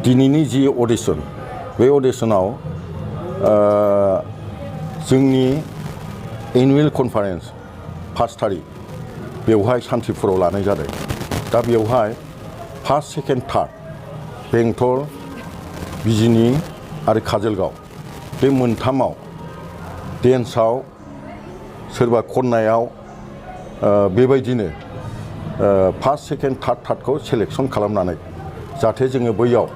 दिनैनि जि अडिशन बे अडिशनाव जोंनि एनुवेल कनफारेन्स 1 तारिख बेवहाय सान्तिपुराव लानाय जादों। दा बेवहाय 1, 2, 3 बेंटल, बिजिनी आरो काजलगाव बे मोनथामाव डेन्सआव सोरबा खन्नायाव बेबायदिनो 1, 2, 3 खौ सेलेक्सन खालामनानै जाहाथे जोङो बैयाव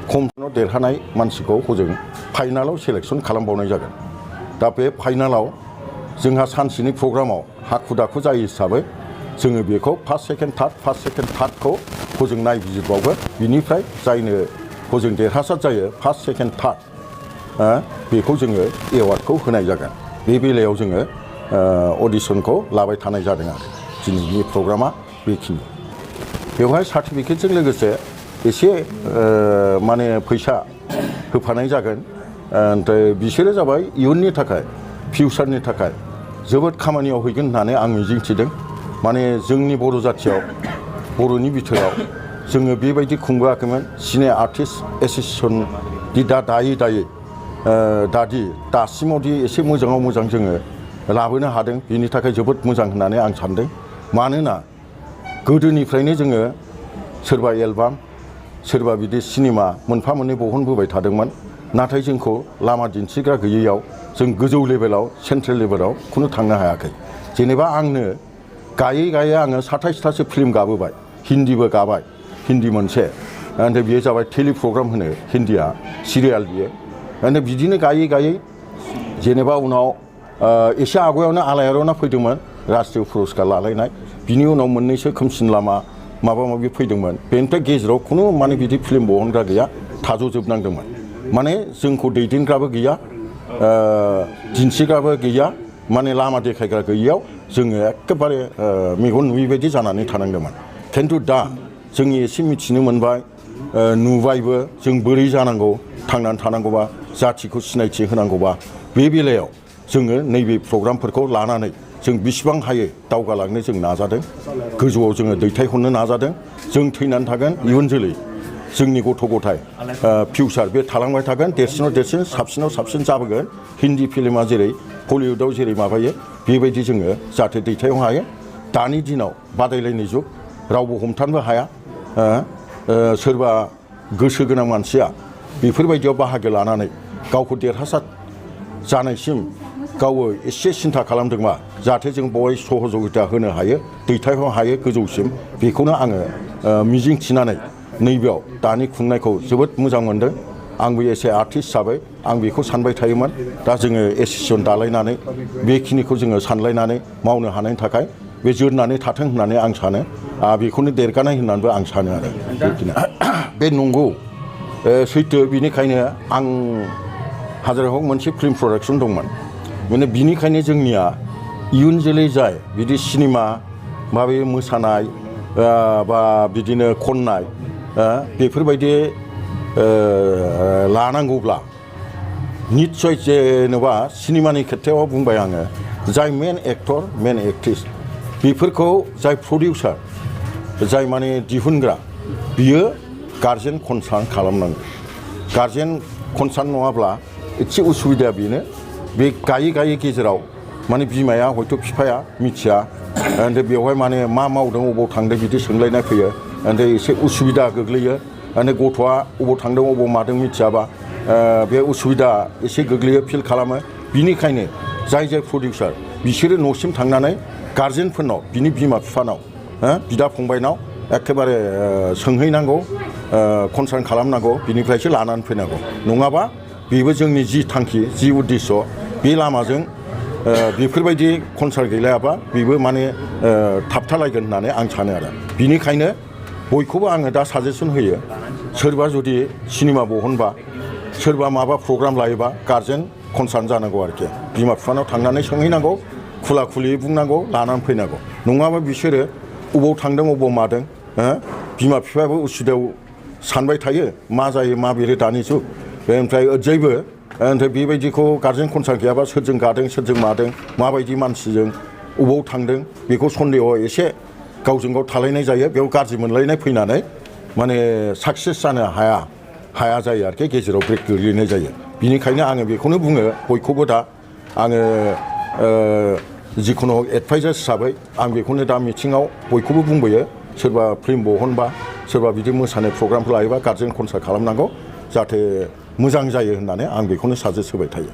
खमसिनाव देरहानाय मानसिखौ हजों फाइनालाव सेलेक्सन खालामबावनाय जागोन। दा बे फाइनालाव जोंहा सानसेनि प्रग्रामाव हाखु दाखु जायो हिसाबै जोङो बेखौ 1, 2, 3 खौ हजों नायबिजिरबावगोन। बिनिफ्राय जायनो हजों देरहासार जायो 1, 2, 3 बेखौ जोङो एवार्डखौ होनाय जागोन। बे बेलायाव जोङो अडिशनखौ लाबाय थानाय जादों आरो दिनैनि प्रग्रामा बेखिनि। बेवहाय सार्टिफिकेटजों लोगोसे एसे माने फैसा होफानाय जागोन। ओमफ्राय बिसोरो जाबाय इयुननि थाखाय फिउचारनि थाखाय जोबोद खामानियाव हैगोन होननानै आं मिजिंथिदों। माने जोंनि बर' जाथियाव बर'नि बिथोराव जोङो बेबायदि खुंबोआखैमोन। सिने आर्टिस्ट एस'सिएसन दि दायै दासिमावदि एसे मोजाङाव मोजां जोङो लाबोनो हादों बिनि थाखाय जोबोद मोजां होननानै आं सानदों। मानोना गोदोनिफ्रायनो जोङो सोरबा एलबाम सोरबा बिदि सिनेमा मोनफा मोननै बहनबोबाय थादोंमोन। नाथाय जोंखौ लामा दिन्थिग्रा गैयैयाव जों गोजौ लेभेलाव सेन्ट्रेल लेभेलाव खुनु थांनो हायाखै। जेनेबा आंनो गायै आङो 27थासो फिल्म गाबोबाय, हिन्दीबो गाबाय, हिन्दी मोनसे, ओमफ्राय बियो जाबाय टेलि प्रग्राम होनो हिन्दीया सिरियाल बियो। ओमफ्राय बिदिनो गायै जेनेबा उनाव एसे आगयावनो आलायारना फैदोंमोन राष्ट्रीय पुरस्कार लालायनाय। बिनि उनाव मोननैसो खोमसिन लामा माबा माबि फैदोंमोन। बेनिफ्राय गेजेराव खुनु माने बिदि फिल्म बहनग्रा गैया, थाज'जोबनांदोंमोन। माने जोंखौ दैदेनग्राबो गैया, दिन्थिग्राबो गैया, माने लामा देखायग्रा गैयैयाव जोङो एखेबारे मेगन नुयै बायदि जानानै थानांदोंमोन। खिन्थु दा जोंनि एसे मिथिनो मोनबाय, नुबायबो जों बोरै जानांगौ थांनानै थानांगौबा, जाथिखौ सिनायथि होनांगौबा। बे बेलायाव जोङो नैबे प्रग्रामफोरखौ लानानै जों बिसिबां हायो दावगालांनो जों नाजादों, गोजौआव जोङो दैथायहरनो नाजादों। जों थैनानै थागोन, इयुन जोलै जोंनि गथ' गथाय फिउचार बे थालांबाय थागोन, देरसिनाव देरसिन साबसिनाव साबसिन जाबोगोन। हिन्दी फिल्मा जेरै हलिउडआव जेरै माबायो बेबायदि जोङो जाहाथे दैथायहरनो हायो। दानि दिनाव बादायलायनाय जुग, रावबो हमथानोबो हाया। सोरबा गोसो गोनां मानसिया बेफोरबायदियाव बाहागो लानानै गावखौ देरहासार जानायसिम गावो एसे सिन्था खालामदोंबा जाहाथे जों बय सहजगिता होनो हायो, दैथायहरनो हायो गोजौसिम। बेखौनो आङो मिजिं थिनानै नैबेयाव दानि खुंनायखौ जोबोद मोजां मोनदों। आंबो एसे आर्टिस्ट हिसाबै आं बेखौ सानबाय थायोमोन। दा जोङो एस'सिएसन दालायनानै बेखिनिखौ जोङो सानलायनानै मावनो हानायनि थाखाय बे जोरनानै थाथों होननानै आं सानो। बेखौनो देरगानाय होननानैबो आं सानो आरो बेखिनि। बे नंगौ सैथो। बिनिखायनो आं हाजारहक मोनसे फिल्म प्रडाक्सन दंमोन। माने बिनिखायनो जोंनिया इयुन जोलै जाय बिदि सिनेमा माबे मोसानाय बा बिदिनो खननाय बेफोरबायदि लानांगौब्ला निस्सय जेनेबा सिनेमानि खेथ्रआव बुंबाय आङो, जाय मेन एक्टर मेन एक्ट्रिस बेफोरखौ जाय प्रडिउसार जाय माने दिहुनग्रा बियो गार्जेन कनसार्न खालामनांगौ। गार्जेन कनसार्न नङाब्ला एसे उसुबिदाया बेनो, बे गायै गेजेराव माने बिमाया हयथ' बिफाया मिथिया, ओमफ्राय बेवहाय माने मा मावदों अबाव थांदों बिदि सोंलायनाय फैयो। ओमफ्राय एसे उसुबिदा गोग्लैयो। ओमफ्राय गथ'आ अबाव थांदों अबाव मादों मिथियाबा बे उसुबिदा एसे गोग्लैयो, फिल खालामो। बिनिखायनो जाय प्रडिउसार बिसोरो न'सिम थांनानै गार्जेनफोरनाव बिनि बिमा बिफानाव बिदा फंबायनाव एखेबारे सोंहैनांगौ, कनसार्न खालामनांगौ, बिनिफ्रायसो लानानै फैनांगौ। नङाबा बेबो जोंनि जि थांखि जि उद्देश्य बे लामाजों बेफोरबायदि कनसार्न गैलायाबा बेबो माने थाबथालायगोन होननानै आं सानो आरो। बिनिखायनो बयखौबो आङो दा साजेसन होयो, सोरबा जुदि सिनेमा बहनबा सोरबा माबा प्रग्राम लायोबा गार्जेन कनसार्न जानांगौ आरोखि। बिमा बिफानाव थांनानै सोंहैनांगौ, खुला खुलियै बुंनांगौ, लानानै फैनांगौ। नङाबा बिसोरो अबाव थांदों अबाव मादों बिमा बिफायाबो उसुबिदायाव सानबाय थायो, मा जायो मा बेरो दानि जुग। ओमफ्राय ओरैजायबो ओमफ्राय बेबायदिखौ गार्जेन कनसार्न गैयाबा सोरजों गादों सोरजों मादों माबायदि मानसिजों अबाव थांदों बेखौ सन्देहआव एसे गावजों गाव थालायनाय जायो। बेयाव गाज्रि मोनलायनाय फैनानै माने साक्सेस जानो हाया जायो आरोखि गेजेराव ब्रेक गोग्लैनाय जायो बिनिखायनो आङो बेखौनो बुङो बयखौबो दा आङो जिखुनु एडभाइजार हिसाबै आं बेखौनो दा मिथिङाव बयखौबो बुंबोयो सोरबा फिल्म बहनबा सोरबा बिदि मोसानाय प्रग्रामफोर लायोबा गार्जेन कनसाल्ट खालामनांगौ जाहाथे मोजां जायो होननानै आं बेखौनो साजेस्ट होबाय थायो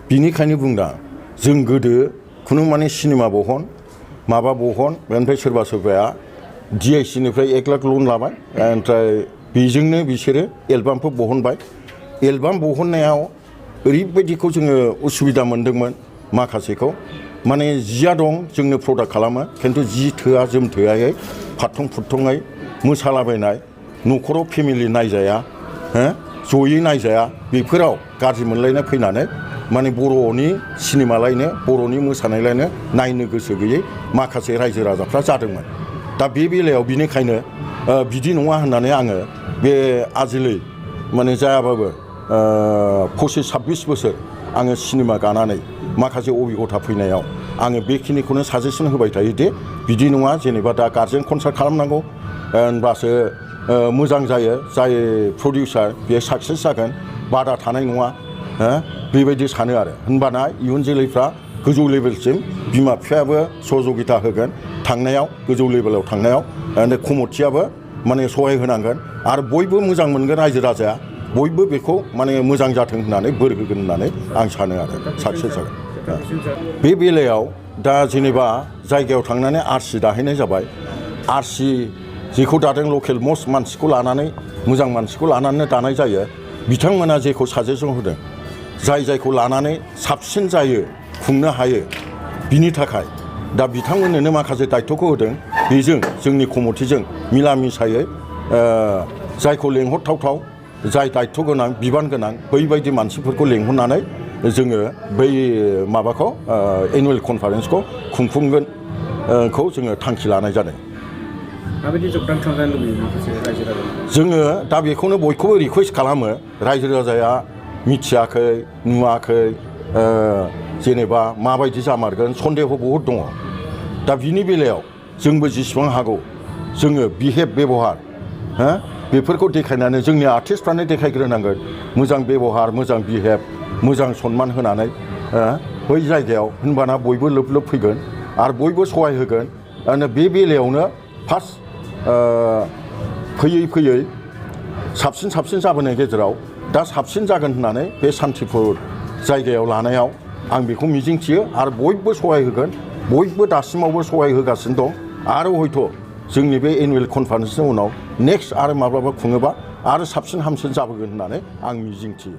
बिनिखायनो बुंदा जों गोदो खुनु माने सिनेमा बहन माबा बहन बेनिफ्राय सोरबा सोरबाया DIC निफ्राय 1 लाख लन लाबाय ओमफ्राय बेजोंनो बिसोरो एलबामफोर बहनबाय एलबाम बहननायाव ओरैबायदिखौ जोङो उसुबिदा मोन्दोंमोन माखासेखौ माने जिया दं जोंनो प्रडाक्ट खालामो खिन्थु जि थोआ जोम थोआयै फाथं फुथङै मोसालाबायनाय न'खराव फेमिलि नायजाया जयै नायजाया बेफोराव गाज्रि मोनलायनाय फैनानै माने बर'नि सिनेमालायनो बर'नि मोसानायलायनो नायनो गोसो गैयै माखासे रायजो राजाफ्रा जादोंमोन दा बे बेलायाव बिनिखायनो बिदि नङा होननानै आङो बे आजिलै माने जायाबाबो 25-26 बोसोर आङो सिनेमा गानानै माखासे अबिगथा फैनायाव आङो बेखिनिखौनो साजेसन होबाय थायो दि बिदि नङा जेनेबा दा गार्जेन कनसाल्ट खालामनांगौ होनबासो मोजां जायो जाय प्रडिउसार बेयो साक्सेस जागोन बादा थानाय नङा बेबायदि सानो आरो होनबाना इयुन जोलैफ्रा गोजौ लेभेलसिम बिमा बिफायाबो सहजुगिता होगोन थांनायाव गोजौ लेभेलाव थांनायाव कमिटियाबो माने सहाय होनांगोन आरो बयबो मोजां मोनगोन रायजो राजाया बयबो बेखौ माने मोजां जाथों होननानै बोर होगोन होननानै आं सानो आरो साक्सेस जागोन बे बेलायाव दा जेनेबा जायगायाव थांनानै RC दाहैनाय जाबाय RC जेखौ दादों लकेल मस्ट मानसिखौ लानानै मोजां मानसिखौ लानानै दानाय जायो बिथांमोना जेखौ साजेसन होदों जायखौ लानानै साबसिन जायो खुंनो हायो बिनि थाखाय दा बिथांमोननो माखासे दायित्वखौ होदों बेजों जोंनि कमिटिजों मिला मिसायै जायखौ लेंहरथावथाव जाय दायित्व गोनां बिबान गोनां बैबायदि मानसिफोरखौ लेंहरनानै जोङो बै माबाखौ एनुवेल कनफारेन्सखौ खुंफुंगोनखौ जोङो थांखि लानाय जादों माबायदि जगदान खालामनो लुबैयो माखासे रायजो राजा जोङो दा बेखौनो बयखौबो रिकुवेस्ट खालामो रायजो राजाया मिथियाखै नुवाखै जेनेबा माबायदि जामारगोन सन्देह बहुद दङ दा बिनि बेलायाव जोंबो जेसेबां हागौ जोङो बिहेभ बेबहार बेफोरखौ देखायनानै जोंनि आर्टिस्टफ्रानो देखायग्रोनांगोन मोजां बेबहार मोजां बिहेभ मोजां सनमान होनानै बै जायगायाव होनबाना बयबो लोब लोब फैगोन आरो बयबो सहाय होगोन बे बेलायावनो फार्स्ट फैयै फैयै साबसिन जाबोनाय गेजेराव दा साबसिन जागोन होननानै बे सान्तिपुर जायगायाव लानायाव आं बेखौ मिजिंथियो आरो बयबो सहाय होगोन बयबो दासिमावबो सहाय होगासिनो दं आरो हयथ' जोंनि बे एनुवेल कनफारेन्सनि उनाव नेक्स्ट आरो माब्लाबा खुङोबा आरो साबसिन हामसिन जाबोगोन होननानै आं मिजिंथियो